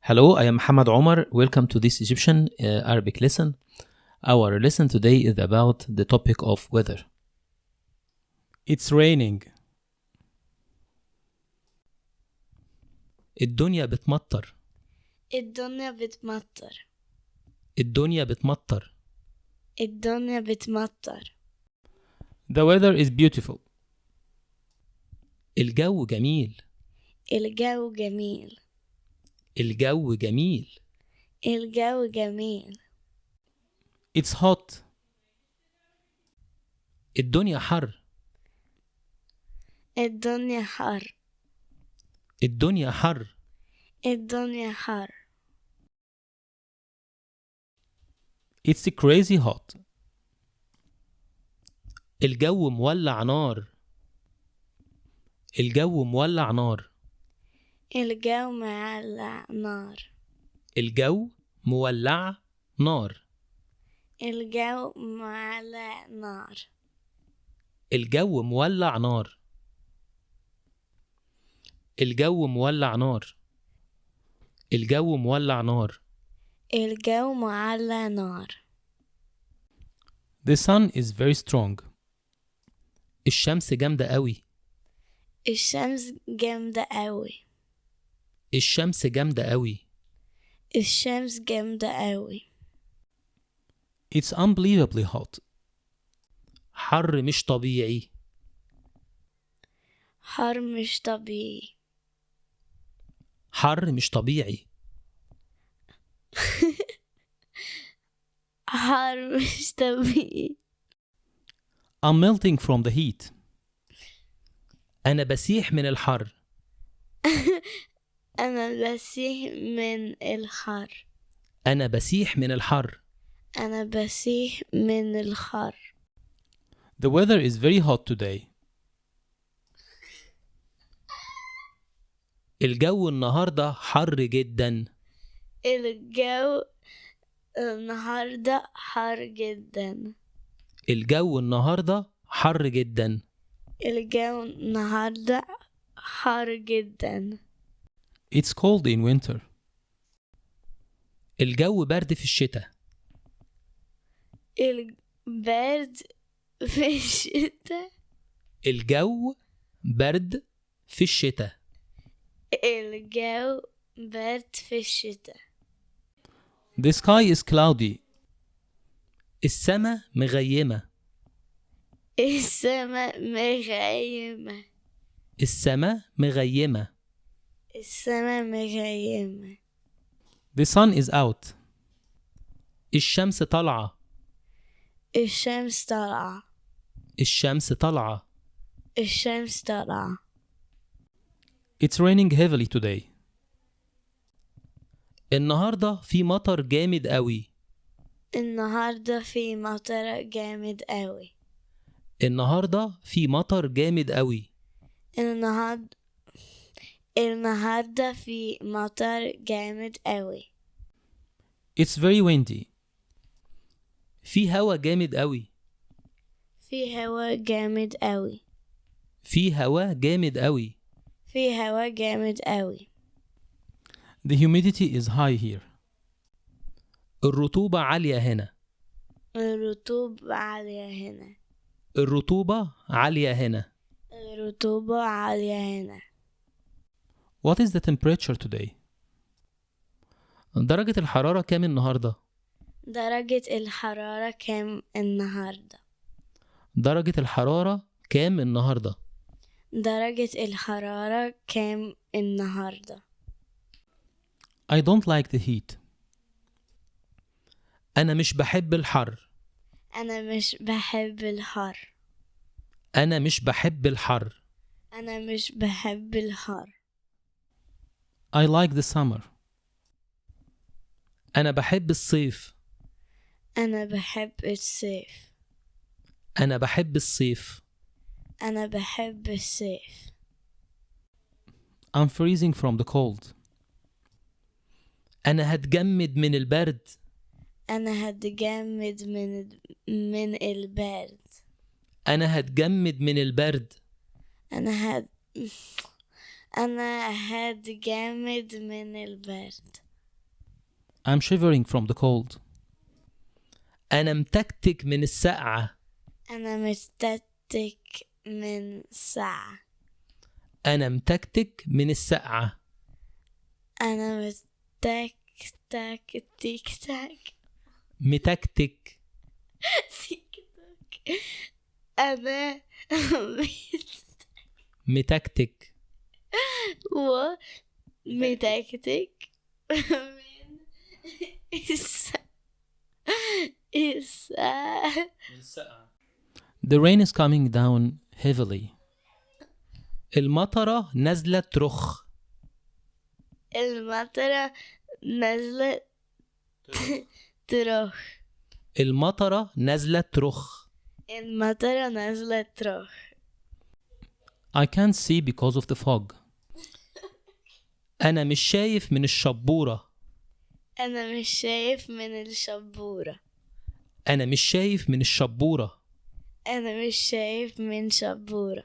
Hello, I am Muhammad Omar. Welcome to this Egyptian Arabic lesson. Our lesson today is about the topic of weather. It's raining. الدنيا بتمطر. الدنيا بتمطر. الدنيا بتمطر. الدنيا بتمطر. The weather is beautiful. الجو جميل. الجو جميل. الجو جميل. الجو جميل. It's hot. الدنيا حر. الدنيا حر. الدنيا حر. الدنيا حر. It's crazy hot. الجو مولع نار. الجو مولع نار. الجو مولع نار. الجو مولع نار. الجو مولع نار. الجو مولع نار. الجو مولع نار. الجو مولع نار. الجو مولع نار. The sun is very strong. الشمس جامدة قوي. الشمس جامدة قوي. الشمس جامدة قوي. الشمس جامدة قوي. It's unbelievably hot. حر مش طبيعي. حر مش طبيعي. حر مش طبيعي. حر مش طبيعي. I'm melting from the heat. أنا بسيح من الحر. أنا بسيح من الحر. أنا بسيح من الحر. أنا بسيح من الحر. The weather is very hot today. الجو النهاردة حر جدا. الجو النهاردة حر جدا. الجو النهاردة حر جدا. الجو النهاردة حر جدا. It's cold in winter. الجو برد في الشتاء. البرد في الشتاء. الجو برد في الشتاء. الجو برد في الشتاء. The sky is cloudy. السماء مغيمة. السماء مغيمة. السماء مغيمة. السماء مغيمة. The sun is out. الشمس طالعة. الشمس طالعة. الشمس طالعة. الشمس طالعة. It's raining heavily today. النهاردة في مطر جامد قوي. النهاردة في مطر جامد قوي. النهاردة في مطر جامد قوي. النهاردة في مطر جامد قوي. It's very windy. في هوا جامد قوي. في هوا جامد قوي. في هوا جامد قوي. في هوا جامد قوي. The humidity is high here. الرطوبة عالية هنا. الرطوبة عالية هنا. الرطوبة عالية هنا. الرطوبة عالية هنا. What is the temperature today? درجة الحرارة كام النهاردة؟ درجة الحرارة كام النهاردة؟ درجة الحرارة كام النهاردة؟ درجة الحرارة كام النهاردة؟ I don't like the heat. أنا مش بحب الحر. أنا مش بحب الحر. أنا مش بحب الحر. أنا مش بحب الحر. I like the summer. أنا بحب الصيف. أنا بحب الصيف. أنا بحب الصيف. أنا بحب الصيف. I'm freezing from the cold. أنا هتجمد من البرد. أنا هتجمد من البرد. أنا هتجمد من البرد. أنا هتجمد من البرد. I'm shivering from the cold. أنا متكتك من السقعة. أنا متتك من ساعة. أنا متكتك من السقعة. أنا متك تك تيك تاك. متكتك. تيك تاك. أنا متكتك. و متكتك من الساعة. The rain is coming down heavily. المطرة نازلة ترخ. المطرة نازلة ترخ. المطرة نازلة ترخ. المطرة نازلة ترخ. I can't see because of the fog. أنا مش شايف من الشبورة. أنا مش شايف من الشبورة. أنا مش شايف من الشبورة. أنا مش شايف من شبورة.